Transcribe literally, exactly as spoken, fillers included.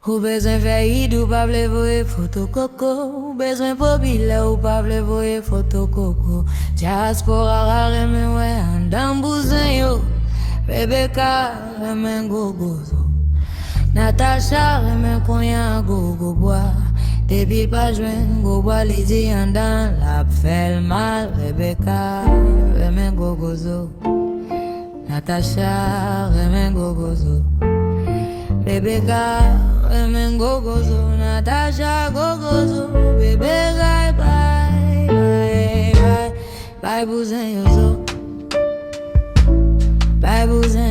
Ou bezwen fè id, ou pa vle voye foto koko. Ou bezwen popilè, ou pa vle voye foto koko. Dyaspora a renmen wè anndan bouzen yo. Rebecca renmen gwo gwo zo. Natacha renmen konyen an gwo gwo bwa. Depi pa jwenn gwo bwa, li di anndan l ap fè l mal. Rebecca renmen gwo gwo zo. Natacha renmen gwo gwo zo. Rebecca renmen gwo gwo zo. Natacha gwo gwo zo. Rebecca bay, bay, bay, bay bouzen yo zo. Bay bouzen